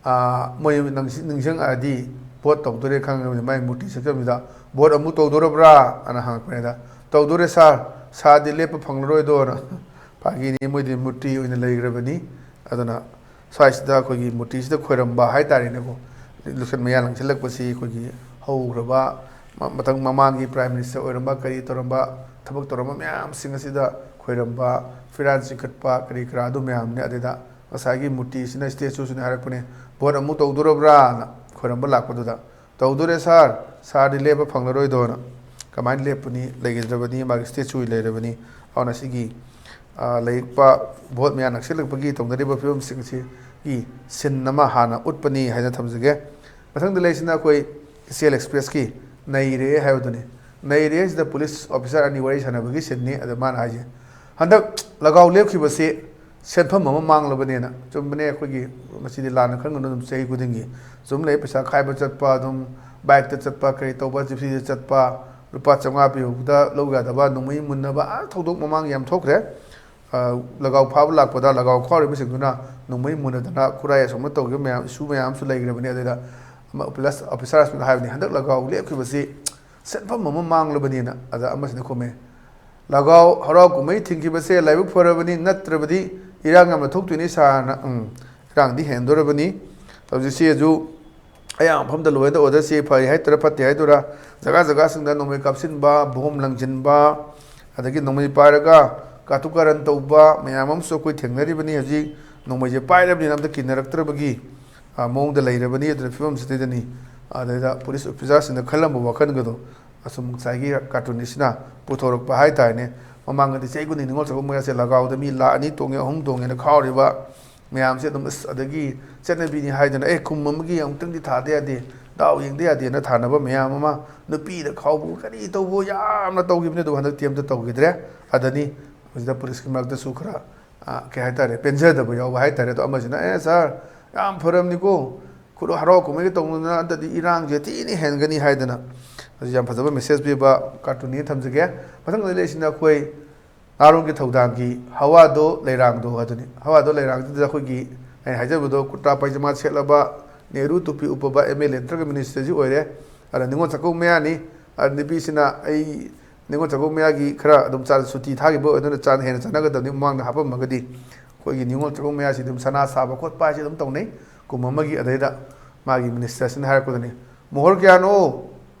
ꯑꯥ, ꯃꯣꯏ ꯅꯪꯁꯤ-, ꯅꯤꯡꯁꯤꯡꯉꯛꯑꯗꯤ ꯚꯣꯠ ꯇꯧꯗꯣꯔꯦ ꯈꯪꯉꯕꯅꯤ꯫ ꯃꯥꯏ ꯃꯨꯔꯇꯤ ꯁꯛꯇꯝꯁꯤꯗ "ꯚꯣꯠ ꯑꯃꯨꯛ ꯇꯧꯗꯣꯔꯕ꯭ꯔꯥ?" ꯑꯅ ꯍꯪꯉꯛꯄꯅꯤꯗ, "ꯇꯧꯗꯣꯔꯦ ꯁꯥꯔ, ꯁꯥꯔꯗꯤ ꯂꯦꯞꯄ ꯐꯪꯂꯔꯣꯏꯗꯣꯅ"꯫ ꯐꯥꯒꯤꯅꯤ, ꯃꯣꯏꯗꯤ ꯃꯨꯔꯇꯤ ꯑꯣꯏꯅ ꯂꯩꯈ꯭ꯔꯕꯅꯤ꯫ ꯑꯗꯨꯅ ꯁ꯭ꯋꯥꯏꯁꯤꯗ ꯑꯩꯈꯣꯏꯒꯤ ꯃꯨꯔꯇꯤꯁꯤꯗ ꯈꯣꯏꯔꯝꯕ ꯍꯥꯏꯇꯥꯔꯦꯅꯦꯀꯣ, ꯂꯨꯁꯟ ꯃꯌꯥ ꯂꯪꯁꯤꯜꯂꯛꯄꯁꯤ ꯑꯩꯈꯣꯏꯒꯤ ꯍꯧꯈ꯭ꯔꯕ ꯃ-, ꯃꯊꯪ ꯃꯃꯥꯡꯒꯤ ꯄ꯭ꯔꯥꯏꯝ ꯃꯤꯅꯤꯁꯇꯔ ꯑꯣꯏꯔꯝꯕ, ꯀꯔꯤ ꯇꯧꯔꯝꯕ, ꯊꯕꯛ ꯇꯧꯔꯝꯕ ꯃꯌꯥꯝꯁꯤꯡ ꯑꯁꯤꯗ ꯈꯣꯏꯔꯝꯕ, ꯐꯤꯔꯥꯟ ꯆꯤꯡꯈꯠꯄ, ꯀꯔꯤ ꯀꯔꯥ ꯑꯗꯨ ꯃꯌꯥꯝꯅꯤ꯫ ꯑꯗꯨꯗ ꯉꯁꯥꯏꯒꯤ ꯃꯨꯔꯇꯤꯁꯤꯅ, ꯁ꯭ꯇꯦꯆꯨꯁꯤꯅ ꯍꯥꯏꯔꯛꯄꯅꯦ, "ꯚꯣꯠ ꯑꯃꯨꯛ ꯇꯧꯗꯣꯔꯕ꯭ꯔꯥꯅ?" ꯈꯣꯏꯔꯝꯕ ꯂꯥꯛꯄꯗꯨꯗ꯫ "ꯇꯧꯗꯣꯔꯦ ꯁꯥꯔ, ꯁꯥꯔꯗꯤ ꯂꯦꯞꯄ ꯐꯪꯂꯔꯣꯏꯗꯣꯅ꯫ ꯀꯃꯥꯏꯅ ꯂꯦꯞꯄꯅꯤ? ꯂꯩꯈꯤꯗ꯭ꯔꯕꯅꯤ, ꯃꯥꯒꯤ ꯁ꯭ꯇꯦꯆꯨ ꯂꯩꯔꯕꯅꯤ꯫ ꯑꯗꯨꯅ ꯁꯤꯒꯤ, ꯑ, ꯂꯩꯔꯛꯄ ꯚꯣꯠ ꯃꯌꯥ ꯅꯛꯁꯤꯜꯂꯛꯄꯒꯤ ꯇꯧꯅꯔꯤꯕ ꯐꯤꯕꯝꯁꯤꯡꯁꯤꯒꯤ ꯁꯤꯟ ꯑꯃ ꯍꯥꯟꯅ ꯎꯠꯄꯅꯤ ꯍꯥꯏꯅ ꯊꯝꯖꯒꯦ꯫ ꯃꯊꯪꯗ ꯂꯩꯔꯤꯁꯤꯅ ꯑꯩꯈꯣꯏ ꯏꯆꯦꯜ ꯑꯦꯛꯁꯄ꯭ꯔꯦꯁꯀꯤ ꯅꯩꯔꯦ ꯍꯥꯏꯕꯗꯨꯅꯤ꯫ ꯅꯩꯔꯦ ꯍꯥꯏꯁꯤꯗ ꯄꯨꯂꯤꯁ ꯑꯣꯐꯤꯁꯥꯔ ꯑꯅꯤ ꯋꯥꯔꯤ ꯁꯥꯟꯅꯕꯒꯤ ꯁꯤꯟꯅꯤ꯫ ꯑꯗ ꯃꯥꯅ ꯍꯥꯏꯁꯦ, ꯍꯟꯗꯛ ꯂꯒꯥꯎ ꯂꯦꯞꯈꯤꯕꯁꯤ ꯁꯦꯟꯐꯝ ꯑꯃ ꯃꯥꯡꯂꯕꯅꯦꯅ꯫ ꯆꯨꯝꯕꯅꯦ, ꯑꯩꯈꯣꯏꯒꯤ ꯃꯁꯤꯗꯤ ꯂꯥꯟꯅ ꯈꯟꯒꯅꯨ, ꯑꯗꯨꯝ ꯆꯍꯤ ꯈꯨꯗꯤꯡꯒꯤ ꯁꯨꯝ ꯂꯩ, ꯄꯩꯁꯥ ꯈꯥꯏꯕ ꯆꯠꯄ, ꯑꯗꯨꯝ ꯕꯥꯏꯛꯇ ꯆꯠꯄ, ꯀꯔꯤ ꯇꯧꯕ, ꯖꯤꯞꯁꯤꯗ ꯆꯠꯄ, ꯂꯨꯄꯥ ꯆꯥꯝꯃꯉꯥ ꯄꯤꯕꯗ ꯂꯧ ꯌꯥꯗꯕ, ꯅꯣꯡꯃꯩ ꯃꯨꯟꯅꯕ, ꯑꯥ, ꯊꯧꯗꯣꯛ ꯃꯃꯥꯡ ꯌꯥꯝ ꯊꯣꯛꯈ꯭ꯔꯦ꯫ ꯑ, ꯂꯒꯥꯎ ꯐꯥꯕ ꯂꯥꯛꯄꯗ ꯂꯒꯥꯎ ꯈꯥꯎꯔꯤꯕꯁꯤꯡꯗꯨꯅ ꯅꯣꯡꯃꯩ ꯃꯨꯟꯅꯗꯅ ꯈꯨꯔꯥꯏ ꯑꯁꯣꯝꯅ ꯇꯧꯈꯤꯕ ꯃꯌꯥꯝ, ꯏꯁꯨ ꯃꯌꯥꯝ ꯑꯃꯁꯨ ꯂꯩꯈ꯭ꯔꯕꯅꯤ꯫ ꯑꯗꯨꯗ ꯑꯃ ꯄ꯭ꯂꯁ ꯑꯣꯐꯤꯁꯥꯔꯁꯤꯡꯅ ꯍꯥꯏꯕꯅꯤ, ꯍꯟꯗꯛ ꯂꯒꯥꯎ ꯂꯦꯞꯈꯤꯕꯁꯤ ꯁꯦꯟꯐꯝ ꯑꯃ ꯃꯥꯡꯂꯕꯅꯤꯅ꯫ ꯑꯗ ꯑꯃꯁꯤꯅ ꯈꯨꯝꯃꯦ, "ꯂꯒꯥꯎ ꯍꯔꯥꯎ ꯀꯨꯝꯍꯩ ꯊꯤꯡꯈꯤꯕꯁꯦ ꯂꯥꯏꯕꯛ ꯐꯔꯕꯅꯤ, ꯅꯠꯇ꯭ꯔꯕꯗꯤ ꯏꯔꯥꯡ ꯌꯥꯝꯅ ꯊꯣꯛꯇꯣꯏꯅꯤ ꯁꯥꯔꯅ꯫" ꯎꯝ, ꯏꯔꯥꯡꯗꯤ ꯍꯦꯟꯗꯣꯔꯕꯅꯤ꯫ ꯍꯧꯖꯤꯛꯁꯤ ꯑꯗꯨ ꯑꯌꯥꯝꯕ ꯃꯐꯝꯗ ꯂꯣꯏꯅ ꯑꯣꯗꯔꯁꯤ ꯐꯔꯤ ꯍꯥꯏꯗꯣꯏꯔꯥ ꯐꯠꯇꯦ ꯍꯥꯏꯗꯣꯏꯔꯥ, ꯖꯒꯥ ꯖꯒꯥꯁꯤꯡꯗ ꯅꯣꯡꯃꯩ ꯀꯥꯞꯁꯤꯟꯕ, ꯕꯣꯝ ꯂꯪꯁꯤꯟꯕ, ꯑꯗꯒꯤ ꯅꯣꯡꯃꯩ ꯄꯥꯏꯔꯒ ꯀꯥꯇꯨ ꯀꯥꯔꯟ ꯇꯧꯕ ꯃꯌꯥꯝ ꯑꯃꯁꯨ ꯑꯩꯈꯣꯏ ꯊꯦꯡꯅꯔꯤꯕꯅꯤ꯫ ꯍꯧꯖꯤꯛ ꯅꯣꯡꯃꯩꯁꯦ ꯄꯥꯏꯔꯕꯅꯤꯅ ꯑꯝꯇ ꯀꯤꯅꯔꯛꯇ꯭ꯔꯕꯒꯤ, ꯑ, ꯃꯑꯣꯡꯗ ꯂꯩꯔꯕꯅꯤ꯫ ꯑꯗꯨꯅ ꯐꯤꯕꯝꯁꯤꯗꯩꯗꯅꯤ ꯑꯗꯩꯗ ꯄꯨꯂꯤꯁ ꯑꯣꯐꯤꯁꯥꯔꯁꯤꯡꯅ ꯈꯜꯂꯝꯕ ꯋꯥꯈꯜꯒꯗꯣ ꯑꯁꯨꯝ ꯉꯁꯥꯏꯒꯤ ꯀꯥꯔꯇꯨꯅꯤꯁꯁꯤꯅ ꯄꯨꯊꯣꯔꯛꯄ ꯍꯥꯏ ꯇꯥꯔꯦꯅꯦ꯫ ꯃꯃꯥꯡꯗꯗꯤ ꯆꯍꯤ ꯈꯨꯗꯤꯡꯒꯤ ꯅꯤꯉꯣꯜ ꯆꯥꯛꯀꯧꯕ ꯃꯌꯥꯁꯦ ꯂꯒꯥꯎꯗ ꯃꯤ ꯂꯥꯛ ꯑꯅꯤ ꯇꯣꯡꯉꯦ, ꯑꯍꯨꯝ ꯇꯣꯡꯉꯦꯅ ꯈꯥꯎꯔꯤꯕ ꯃꯌꯥꯝꯁꯦ ꯑꯗꯨꯝ, ꯑꯁ, ꯑꯗꯒꯤ ꯆꯠꯅꯕꯤꯅꯤ ꯍꯥꯏꯗꯅ, "ꯑꯦ, ꯀꯨꯝ ꯑꯃꯒꯤ ꯑꯃꯨꯛꯇꯪꯗꯤ ꯊꯥꯗ ꯌꯥꯗꯦ, ꯗꯥꯎ ꯌꯦꯡꯗ ꯌꯥꯗꯦꯅ" ꯊꯥꯅꯕ ꯃꯌꯥꯝ ꯑꯃ, ꯅꯨꯄꯤꯗ ꯈꯥꯎꯕ ꯀꯔꯤ ꯇꯧꯕ ꯌꯥꯝꯅ ꯇꯧꯈꯤꯕꯅꯤ꯫ ꯑꯗꯨꯕꯨ ꯍꯟꯗꯛꯇꯤ ꯑꯝꯇ ꯇꯧꯈꯤꯗ꯭ꯔꯦ꯫ ꯑꯗꯅꯤ ꯍꯧꯖꯤꯛꯇ ꯄꯨꯂꯤꯁꯀꯤ ꯃꯔꯛꯇꯁꯨ ꯈꯔ, ꯑ, ꯀꯩ ꯍꯥꯏꯇꯥꯔꯦ, ꯄꯦꯟꯖꯗꯕ ꯌꯥꯎꯕ ꯍꯥꯏꯇꯥꯔꯦ꯫ ꯑꯗꯣ ꯑꯃꯁꯤꯅ, "ꯑꯦ ꯁꯥꯔ, ꯌꯥꯝ ꯐꯔꯕꯅꯤꯀꯣ, ꯈꯨꯔ-, ꯍꯔꯥꯎ ꯀꯨꯝꯍꯩꯒ ꯇꯧꯗꯅ ꯅꯠꯇ꯭ꯔꯗꯤ ꯏꯔꯥꯡꯁꯦ ꯊꯤꯅ ꯍꯦꯟꯒꯅꯤ" ꯍꯥꯏꯗꯅ꯫ ꯑꯁꯤ ꯌꯥꯝ ꯐꯖꯕ ꯃꯦꯁꯦꯖ ꯄꯤꯕ ꯀꯥꯔꯇꯨꯟꯅꯤ, ꯊꯝꯖꯒꯦ꯫ ꯃꯊꯪꯗ ꯂꯩꯔꯤꯁꯤꯅ ꯑꯩꯈꯣꯏ ꯅꯍꯥꯔꯣꯜꯒꯤ ꯊꯧꯗꯥꯡꯒꯤ ꯍꯋꯥꯗꯣ ꯂꯩꯔꯥꯡꯗꯣ ꯍꯥꯏꯗꯨꯅꯤ꯫ ꯍꯋꯥꯗꯣ ꯂꯩꯔꯥꯡꯁꯤꯗ ꯑꯩꯈꯣꯏꯒꯤ, ꯑꯩꯅ ꯍꯥꯏꯖꯕꯗꯣ, ꯀꯨꯔꯇꯥ ꯄꯥꯏꯖꯃꯥ ꯁꯦꯠꯂꯕ, ꯅꯦꯍꯔꯨ ꯇꯨꯄꯤ ꯎꯞꯄꯕ ꯑꯦꯝ ꯑꯦꯜ ꯑꯦ ꯅꯠꯇ꯭ꯔꯒ ꯃꯤꯅꯤꯁꯇꯔꯁꯤ ꯑꯣꯏꯔꯦ꯫ ꯑꯗ ꯅꯤꯉꯣꯜ ꯆꯥꯛꯀꯧꯕ ꯃꯌꯥꯅꯤ꯫ ꯑꯗ ꯅꯨꯄꯤꯁꯤꯅ ꯑꯩ ꯅꯤꯉꯣꯜ ꯆꯥꯛꯀꯧꯕ ꯃꯌꯥꯒꯤ ꯈꯔ ꯑꯗꯨꯝ ꯆꯥ-, ꯁꯨꯇꯤ ꯊꯥꯈꯤꯕ ꯑꯣꯏꯗꯨꯅ ꯆꯥꯟ ꯍꯦꯟꯅ ꯆꯥꯟꯅꯒꯗꯕꯅꯤ꯫ ꯃꯃꯥꯡꯗ ꯍꯥꯞꯄꯝꯃꯒꯗꯤ ꯑꯩꯈꯣꯏꯒꯤ ꯅꯤꯉꯣꯜ ꯆꯥꯛꯀꯧꯕ ꯃꯌꯥꯁꯤ ꯑꯗꯨꯝ ꯁꯅꯥ ꯁꯥꯕ ꯈꯣꯠꯄ ꯍꯥꯏꯁꯤ ꯑꯗꯨꯝ ꯇꯧꯅꯩ꯫ ꯀꯨꯝ ꯑꯃꯒꯤ ꯑꯗꯩꯗ ꯃꯥꯒꯤ ꯃꯤꯅꯤꯁꯇꯔꯁꯤꯅ ꯍꯥꯏꯔꯛꯄꯗꯅꯤ, "ꯃꯣꯍꯣꯔ ꯀꯌꯥꯅꯣ?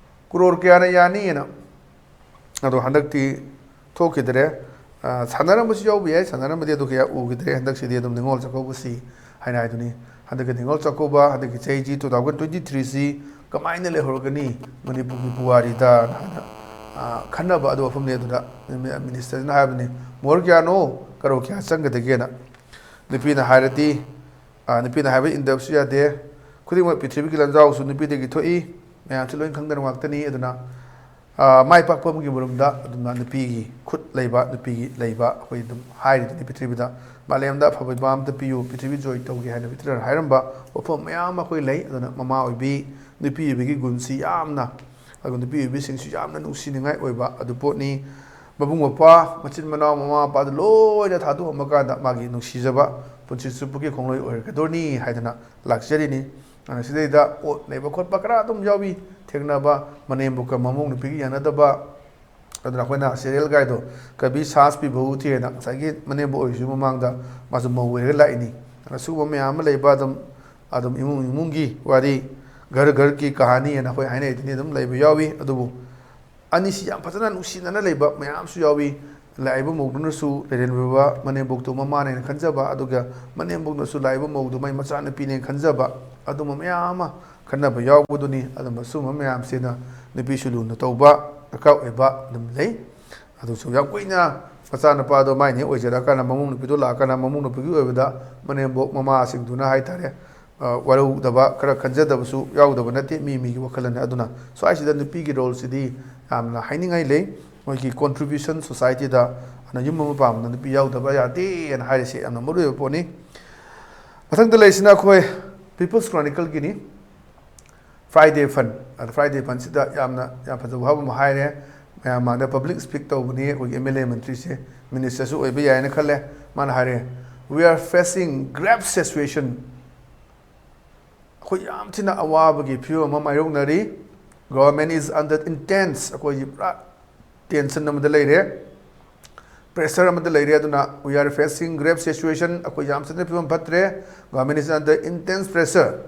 ꯀ꯭ꯔꯣꯔ ꯀꯌꯥꯅ ꯌꯥꯅꯤꯅ?" ꯑꯗꯣ ꯍꯟꯗꯛꯇꯤ ꯊꯣꯛꯈꯤꯗ꯭ꯔꯦ꯫ ꯑ, ꯁꯥꯟꯅꯔꯝꯕꯁꯨ ꯌꯥꯎꯕ ꯌꯥꯏ, ꯁꯥꯟꯅꯔꯝꯕꯗꯤ ꯑꯗꯨ ꯀꯌꯥ ꯎꯈꯤꯗ꯭ꯔꯦ꯫ ꯍꯟꯗꯛꯁꯤꯗꯤ ꯑꯗꯨꯝ ꯅꯤꯉꯣꯜ ꯆꯥꯛꯀꯧꯕꯁꯤ ꯍꯥꯏꯅ ꯍꯥꯏꯗꯨꯅꯤ꯫ ꯍꯟꯗꯛꯀꯤ ꯅꯤꯉꯣꯜ ꯆꯥꯛꯀꯧꯕ, ꯍꯟꯗꯛꯀꯤ ꯆꯍꯤꯁꯤ, two thousand twenty threeꯁꯤ ꯀꯃꯥꯏꯅ ꯂꯩꯍꯧꯔꯒꯅꯤ ꯃꯅꯤꯄꯨꯔꯒꯤ ꯄꯨꯋꯥꯔꯤꯗ ꯍꯥꯏꯅ, ꯑ, ꯈꯟꯅꯕ ꯑꯗꯨ ꯋꯥꯐꯝꯅꯤ꯫ ꯑꯗꯨꯗ ꯃꯤꯅꯤꯁꯇꯔꯅ ꯍꯥꯏꯕꯅꯤ, "ꯃꯣꯍꯔ ꯀꯌꯥꯅꯣ, ꯀꯔꯣꯔ ꯀꯌꯥ ꯆꯪꯒꯗꯒꯦꯅ?" ꯅꯨꯄꯤꯅ ꯍꯥꯏꯔꯗꯤ, ꯑ, ꯅꯨꯄꯤꯅ ꯍꯥꯏꯕ ꯏꯟꯗꯕꯁꯨ ꯌꯥꯗꯦ꯫ ꯈꯨꯗꯤꯡꯃꯛ ꯄ꯭ꯔꯤꯊꯤꯕꯤꯒꯤ ꯂꯥꯟꯖꯥꯎꯁꯨ ꯅꯨꯄꯤꯗꯒꯤ ꯊꯣꯛꯏ꯫ ꯃꯌꯥꯝꯁꯨ ꯂꯣꯏ ꯈꯪꯗꯅ ꯉꯥꯛꯇꯅꯤ꯫ ꯑꯗꯨꯅ, ꯑ, ꯃꯥꯏ ꯄꯥꯛꯄ ꯑꯃꯒꯤ ꯃꯔꯨꯝꯗ ꯑꯗꯨꯝꯅ ꯅꯨꯄꯤꯒꯤ ꯈꯨꯠ ꯂꯩꯕ, ꯅꯨꯄꯤꯒꯤ ꯂꯩꯕ ꯑꯩꯈꯣꯏ ꯑꯗꯨꯝ ꯍꯥꯏꯔꯤꯗꯨꯅꯤ ꯄ꯭ꯔꯤꯊꯤꯕꯤꯗ꯫ "ꯃꯥꯂꯦꯝꯗ ꯑꯐꯕ ꯏꯄꯥ ꯑꯃꯇ ꯄꯤꯌꯨ, ꯄ꯭ꯔꯤꯊꯤꯕꯤ ꯖꯣꯏ ꯇꯧꯒꯦ" ꯍꯥꯏꯅ ꯍꯤꯠꯂꯔꯅ ꯍꯥꯏꯔꯝꯕ ꯋꯥꯐꯝ ꯃꯌꯥꯝ ꯑꯃ ꯑꯩꯈꯣꯏ ꯂꯩ꯫ ꯑꯗꯨꯅ ꯃꯃꯥ ꯑꯣꯏꯕꯤ, ꯅꯨꯄꯤ ꯑꯣꯏꯕꯤꯒꯤ ꯒꯨꯟꯁꯤ ꯌꯥꯝꯅ, ꯑꯗꯨꯒ ꯅꯨꯄꯤ ꯑꯣꯏꯕꯤꯁꯤꯡꯁꯨ ꯌꯥꯝꯅ ꯅꯨꯡꯁꯤꯅꯤꯡꯉꯥꯏ ꯑꯣꯏꯕ ꯑꯗꯨ ꯄꯣꯠꯅꯤ꯫ ꯃꯕꯨꯡ ꯃꯧꯄ꯭ꯋꯥ, ꯃꯆꯤꯟ ꯃꯅꯥꯎ, ꯃꯃꯥ ꯃꯄꯥꯗꯨ ꯂꯣꯏꯅ ꯊꯥꯗꯣꯛꯑꯝꯃ ꯀꯥꯟꯗ ꯃꯥꯒꯤ ꯅꯨꯡꯁꯤꯖꯕ ꯄꯨꯟꯁꯤ ꯆꯨꯞꯄꯒꯤ ꯈꯣꯡꯂꯣꯏ ꯑꯣꯏꯔꯛꯀꯗꯣꯔꯤꯅꯤ ꯍꯥꯏꯗꯅ ꯂꯥꯛꯆꯔꯤꯅꯤ꯫ ꯑꯗꯨꯅ ꯁꯤꯗꯩꯗ ꯑꯣꯠ ꯅꯩꯕ ꯈꯣꯠꯄ ꯈꯔ ꯑꯗꯨꯝ ꯌꯥꯎꯏ꯫ ꯊꯦꯡꯅꯕ, ꯃꯅꯦꯝꯕꯣꯛꯀ ꯃꯃꯧ ꯅꯨꯄꯤꯒ ꯌꯥꯅꯗꯕ, ꯑꯗꯨꯅ ꯑꯩꯈꯣꯏꯅ ꯁꯦꯔꯤꯌꯦꯜ ꯒꯥꯏꯗꯣ, "ꯀꯕꯤ ꯁꯥꯁ ꯄꯤ ꯕꯍꯨ ꯊꯤ" ꯍꯥꯏꯅ ꯉꯁꯥꯏꯒꯤ ꯃꯅꯦꯝꯕꯣꯛ ꯑꯣꯏꯔꯤꯁꯨ ꯃꯃꯥꯡꯗ ꯃꯥꯁꯨ ꯃꯧ ꯑꯣꯏꯔꯒ ꯂꯥꯛꯏꯅꯤ꯫ ꯑꯗꯨꯅ ꯁꯤꯒꯨꯝꯕ ꯃꯌꯥꯝ ꯑꯃ ꯂꯩꯕ, ꯑꯗꯨꯝ, ꯑꯗꯨꯝ ꯏꯃꯨꯡ ꯏꯃꯨꯡꯒꯤ ꯋꯥꯔꯤ, "ꯘꯔ ꯘꯔ ꯀꯤ ꯀꯍꯥꯅꯤ" ꯍꯥꯏꯅ ꯑꯩꯈꯣꯏ ꯍꯥꯏꯅꯔꯤꯗꯨꯅꯤ, ꯑꯗꯨꯝ ꯂꯩꯕ ꯌꯥꯎꯏ꯫ ꯑꯗꯨꯕꯨ ꯑꯅꯤꯁꯤ ꯌꯥꯝ ꯐꯖꯅ ꯅꯨꯡꯁꯤꯅꯅ ꯂꯩꯕ ꯃꯌꯥꯝꯁꯨ ꯌꯥꯎꯏ꯫ ꯂꯥꯛꯏꯕ ꯃꯧꯗꯨꯅꯁꯨ ꯂꯩꯔꯝꯂꯤꯕ ꯃꯅꯦꯝꯕꯣꯛꯇꯨ ꯃꯃꯥꯅꯦꯅ ꯈꯟꯖꯕ, ꯑꯗꯨꯒ ꯃꯅꯦꯝꯕꯣꯛꯅꯁꯨ ꯂꯥꯛꯏꯕ ꯃꯧꯗꯨ ꯃꯥꯏ ꯃꯆꯥꯅꯨꯄꯤꯅꯦꯅ ꯈꯟꯖꯕ, ꯑꯗꯨꯝꯕ ꯃꯌꯥꯝ ꯑꯃ ꯈꯟꯅꯕ ꯌꯥꯎꯕꯗꯨꯅꯤ꯫ ꯑꯗꯨꯝꯕ ꯁꯨꯝꯕ ꯃꯌꯥꯝꯁꯤꯅ ꯅꯨꯄꯤꯁꯨ ꯂꯨꯅ ꯇꯧꯕ ꯗꯔꯀꯥꯔ ꯑꯣꯏꯕ ꯑꯗꯨꯝ ꯂꯩ꯫ ꯑꯗꯨꯁꯨ ꯌꯥꯝ ꯀꯨꯏꯅ ꯃꯆꯥꯅꯨꯄꯥꯗꯣ ꯃꯥꯏꯅ ꯍꯦꯛ ꯑꯣꯏꯖꯔꯛꯑꯀꯥꯟꯗ, ꯃꯃꯧ ꯅꯨꯄꯤꯗꯣ ꯂꯥꯛꯑꯀꯥꯟꯗ, ꯃꯃꯧ ꯅꯨꯄꯤꯒꯤ ꯑꯣꯏꯕꯗ ꯃꯅꯦꯝꯕꯣꯛ ꯃꯃꯥꯁꯤꯡꯗꯨꯅ ꯍꯥꯏꯇꯥꯔꯦ, ꯑ, ꯋꯥꯔꯧꯗꯕ, ꯈꯔ ꯈꯟꯖꯗꯕꯁꯨ ꯌꯥꯎꯗꯕ ꯅꯠꯇꯦ, ꯃꯤ ꯃꯤꯒꯤ ꯋꯥꯈꯜꯂꯣꯟꯅꯤ꯫ ꯑꯗꯨꯅ ꯁ꯭ꯋꯥꯏꯁꯤꯗ ꯅꯨꯄꯤꯒꯤ ꯔꯣꯜꯁꯤꯗꯤ ꯌꯥꯝꯅ ꯍꯥꯏꯅꯤꯡꯉꯥꯏ ꯂꯩ꯫ ꯃꯣꯏꯒꯤ ꯀꯣꯟꯇ꯭ꯔꯤꯕ꯭ꯌꯨꯁꯟ ꯁꯣꯁꯥꯏꯇꯤꯗ, ꯑꯗꯨꯅ ꯌꯨꯝ ꯑꯃ ꯄꯥꯟꯕꯗ ꯅꯨꯄꯤ ꯌꯥꯎꯗꯕ ꯌꯥꯗꯦꯅ ꯍꯥꯏꯔꯤꯁꯦ ꯌꯥꯝꯅ ꯃꯔꯨ ꯑꯣꯏꯕ ꯄꯣꯠꯅꯤ꯫ ꯃꯊꯪꯗ ꯂꯩꯔꯤꯁꯤꯅ ꯑꯩꯈꯣꯏ ꯄꯤꯄꯜꯁ ꯀ꯭ꯔꯣꯅꯤꯀꯜꯒꯤꯅꯤ꯫ ꯐ꯭ꯔꯥꯏꯗꯦ ꯐꯟ, ꯑꯗ ꯐ꯭ꯔꯥꯏꯗꯦ ꯐꯟꯁꯤꯗ ꯌꯥꯝꯅ, ꯌꯥꯝ ꯐꯖꯕ ꯋꯥꯐꯝ ꯑꯃ ꯍꯥꯏꯔꯦ꯫ ꯃꯌꯥꯝ ꯃꯥꯡꯗ ꯄꯕ꯭ꯂꯤꯛ ꯁ꯭ꯄꯤꯛ ꯇꯧꯕꯅꯤ ꯑꯩꯈꯣꯏꯒꯤ ꯑꯦꯝ ꯑꯦꯜ ꯑꯦ ꯃꯟꯇ꯭ꯔꯤꯁꯦ, ꯃꯤꯅꯤꯁꯇꯔꯁꯨ ꯑꯣꯏꯕ ꯌꯥꯏꯅ ꯈꯜꯂꯦ꯫ ꯃꯥꯅ ꯍꯥꯏꯔꯦ, "We are facing grave situation." ꯑꯩꯈꯣꯏ ꯌꯥꯝ ꯊꯤꯅ ꯑꯋꯥꯕꯒꯤ ꯐꯤꯕꯝ ꯑꯃ ꯃꯥꯌꯣꯛꯅꯔꯤ꯫ "Government is under intense", ꯑꯩꯈꯣꯏꯁꯤ ꯄꯨꯔꯥ ꯇꯦꯟꯁꯟ ꯑꯃꯗ ꯂꯩꯔꯦ, ꯄ꯭ꯔꯦꯁꯔ ꯑꯃꯗ ꯂꯩꯔꯦ꯫ ꯑꯗꯨꯅ, "We are facing grave situation", ꯑꯩꯈꯣꯏ ꯌꯥꯝ ꯊꯤꯅ ꯐꯤꯕꯝ ꯐꯠꯇ꯭ꯔꯦ꯫ "Government is under intense pressure."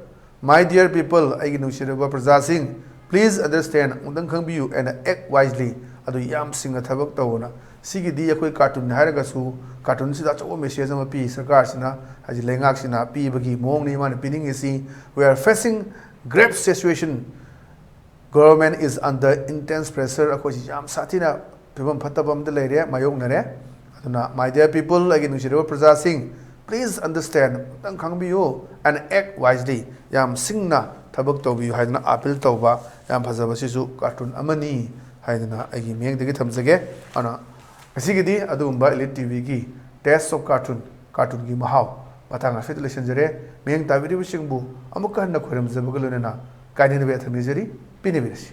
"My dear people", ꯑꯩꯒꯤ ꯅꯨꯡꯁꯤꯔꯕ ꯄ꯭ꯔꯖꯥꯁꯤꯡ, "please understand", ꯑꯃꯨꯛꯇꯪ ꯈꯪꯕꯤꯌꯨ, "and act wisely", ꯑꯗꯨ ꯌꯥꯝ ꯁꯤꯡꯅ ꯊꯕꯛ ꯇꯧꯑꯣꯅ꯫ ꯁꯤꯒꯤꯗꯤ ꯑꯩꯈꯣꯏ ꯀꯥꯔꯇꯨꯟ ꯍꯥꯏꯔꯒꯁꯨ, ꯀꯥꯔꯇꯨꯟꯁꯤꯗ ꯑꯆꯧꯕ ꯃꯦꯁꯦꯖ ꯑꯃ ꯄꯤ ꯁꯔꯀꯥꯔꯁꯤꯅ, ꯍꯥꯏꯗꯤ ꯂꯩꯉꯥꯛꯁꯤꯅ ꯄꯤꯕꯒꯤ ꯃꯑꯣꯡꯅꯤ ꯃꯥꯅ ꯄꯤꯅꯤꯡꯉꯤꯁꯤ꯫ "We are facing Grave situation, government is under intense pressure. ꯑꯩꯈꯣꯏꯁꯤ ꯌꯥꯝ ꯁꯥꯊꯤꯅ ꯐꯤꯕꯝ ꯐꯠꯇꯕ ꯑꯃꯗ ꯂꯩꯔꯦ, ꯃꯥꯌꯣꯛꯅꯔꯦ꯫ ꯑꯗꯨꯅ, my dear people, ꯑꯩꯒꯤ ꯅꯨꯡꯁꯤꯔꯕ ꯄ꯭ꯔꯖꯥꯁꯤꯡ, please understand, ꯑꯃꯨꯛꯇꯪ ꯈꯪꯕꯤꯌꯨ, and act wisely, ꯌꯥꯝ ꯁꯤꯡꯅ ꯊꯕꯛ ꯇꯧꯕꯤꯌꯨ ꯍꯥꯏꯗꯅ ꯑꯥꯄꯤꯜ ꯇꯧꯕ ꯌꯥꯝ ꯐꯖꯕ ꯁꯤꯁꯨ ꯀꯥꯔꯇꯨꯟ ꯑꯃꯅꯤ ꯍꯥꯏꯗꯅ ꯑꯩꯒꯤ ꯃꯤꯠꯌꯦꯡꯗꯒꯤ ꯊꯝꯖꯒꯦ꯫ ꯑꯗꯨꯅ, ꯉꯁꯤꯒꯤꯗꯤ ꯑꯗꯨꯒꯨꯝꯕ Elite ꯇꯤꯚꯤꯒꯤ Taste of Cartoon, ꯀꯥꯔꯇꯨꯟꯒꯤ ꯃꯍꯥꯎ ꯃꯇꯥꯡ ꯑꯁꯤꯗ ꯂꯣꯏꯁꯤꯟꯖꯔꯦ꯫ ꯃꯤꯠꯌꯦꯡ ꯇꯥꯕꯤꯔꯤꯕꯁꯤꯡꯕꯨ ꯑꯃꯨꯛꯀ ꯍꯟꯅ ꯈꯣꯏꯔꯝꯖꯕꯒ ꯂꯣꯏꯅꯅ ꯀꯥꯏꯅꯅꯕ ꯌꯥꯊꯪ ꯅꯤꯖꯔꯤ꯫ ꯄꯤꯅꯕꯤꯔꯁꯤ꯫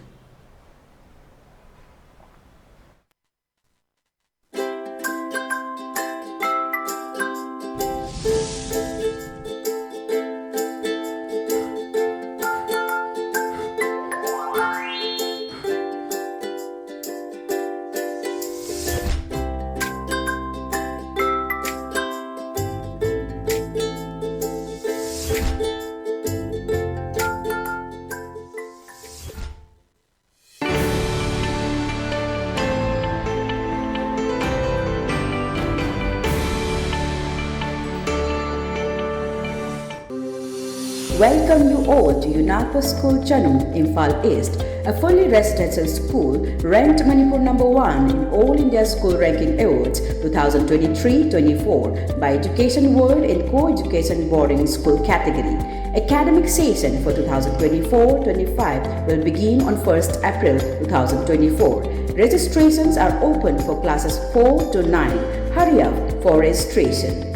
Welcome you all to Yunapa School Chanum, Imphal East, a fully residential school ranked Manipur number one in All India School Ranking Awards two thousand twenty-three twenty-four by Education World in Co-Education Boarding School category. Academic session for two thousand twenty-four twenty-five will begin on first April two thousand twenty-four. Registrations are open for classes four to nine. Hurry up for registration.